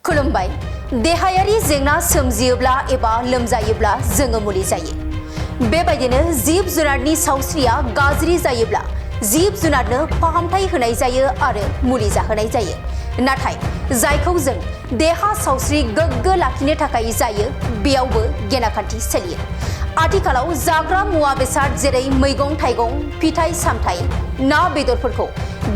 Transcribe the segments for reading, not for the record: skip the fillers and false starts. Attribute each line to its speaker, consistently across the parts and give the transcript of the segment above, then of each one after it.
Speaker 1: खुलुमबाय देहायारि जेंना सोमजियोब्ला एबा लोमजायोब्ला जोङो मुलि जायो बेबायदिनो जिब जुनारनि सावस्रिया गाज्रि जायोब्ला जिब जुनारनो फाहामथाय होनाय जायो आरो मुलि जाहोनाय जायो नाथाय जायखौ जों देहा सावस्रि गोग्गो लाखिनो थाखाय जायो बेयावबो गेनाखान्थि सोलियो आथिखालाव जाग्रा मुवा बेसाद जेरै मैगं थाइगं फिथाइ सामथाइ ना बेदरफोरखौ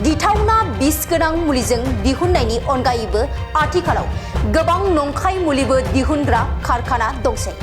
Speaker 1: गिथावना बिस गोनां मुलिजों दिहुननायनि अनगायैबो आथिखालाव गोबां नंखाय मुलिबो दिहुनग्रा कारखाना दंसै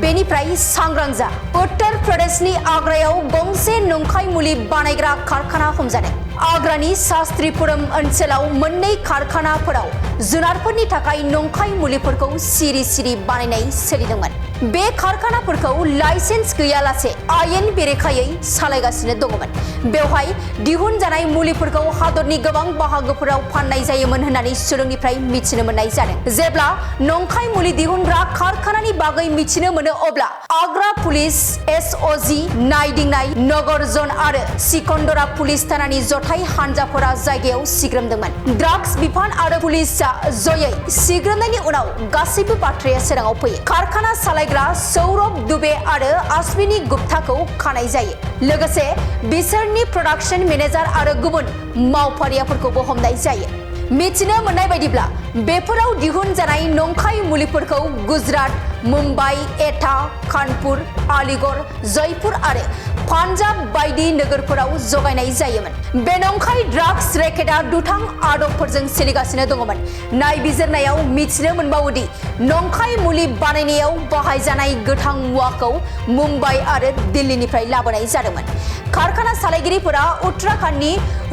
Speaker 1: बेनिफ्राय सांग्रां जा उत्तर प्रदेशनि आग्रायाव गंसे नंखाय मुलि बानायग्रा कारखाना हमजादों आग्रानि शास्त्रीपुरम ओनसोलाव मोननै कारखानाफोराव जुनारफोरनि थाखाय नंखाय मुलिफोरखौ सिरि सिरि बानायनाय सोलिदोंमोन बे कारखानाफोरखौ लाइसेन्स गैयालासे आयेन बेरेखायै सालायगासिनो दङमोन बेवहाय दिहुनजानाय मुलिफोरखौ हादरनि गोबां बाहागोफोराव फाननाय जायोमोन होननानै सुलुंनिफ्राय मिथिनो मोननाय जादों जेब्ला नंखाय मुलि दिहुनग्रा कारखानानि बागै मिथिनो मोनो अब्ला आग्रा पुलिस एसओजी नायदिंनाय नगर जन आरो सिकन्दरा पुलिस थानानि जथाय हानजाफोरा जायगायाव सिग्रोमदोंमोन ड्राग्स बिफान आरो पुलिसआ जयै सिग्रोमनायनि उनाव गासैबो बाथ्राया सोराङाव फैयो कारखाना सालायग्रा सौरभ दुबे आरो अश्विनी गुप्ताखौ खानाय जायो लोगोसे बिसोरनि प्रोडक्शन मेनेजार आरो गुबुन मावफारियाफोरखौबो हमनाय जायो मिथिनो मोननाय बायदिब्ला बेफोराव दिहुनजानाय नंखाय मुलिफोरखौ गुजरात मुम्बाइ एटा कानपुर आलिगड़ जयपुर आरो पान्जाब बायदि नोगोरफोराव जगायनाय जायोमोन बे नंखाय ड्राग्स रेकेटआ दुथां आदबफोरजों सोलिगासिनो दङमोन नायबिजिरनायाव मिथिनो मोनबावोदि नंखाय मुलि बानायनायाव बाहायजानाय गोथां मुवाखौ मुम्बाइ आरो दिल्लीनिफ्राय लाबोनाय जादोंमोन कारखाना सालायगिरिफोरा उत्तराखंडनि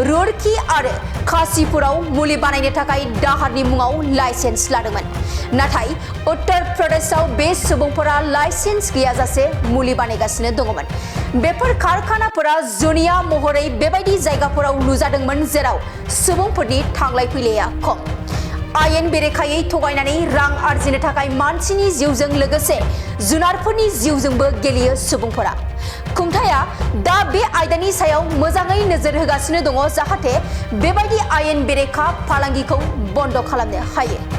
Speaker 1: रुड़की आरो काशीपुराव मुलि बानायनो थाखाय दाहारनि मुङाव लाइसेन्स लादोंमोन नाथाय उत्तर प्रदेशआव बे सुबुंफोरा लाइसेन्स गैयाजासे मुलि बानायगासिनो दङमोन बेफोर कारखानाफोरा जुनिया महरै बेबायदि जायगाफोराव लुजादोंमोन जेराव सुबुंफोरनि थांलाय फैलाया खम आयेन बेरेखायै थगायनानै रां आर्जिनो थाखाय मानसिनि जिउजों लोगोसे जुनारफोरनि जिउजोंबो गेलेयो सुबुंफोरा खुंथाया दा बे आयदानि सायाव मोजाङै नोजोर होगासिनो दङ जाहाथे बेबायदि आयेन बेरेखा फालांगिखौ बन्द खालामनो हायो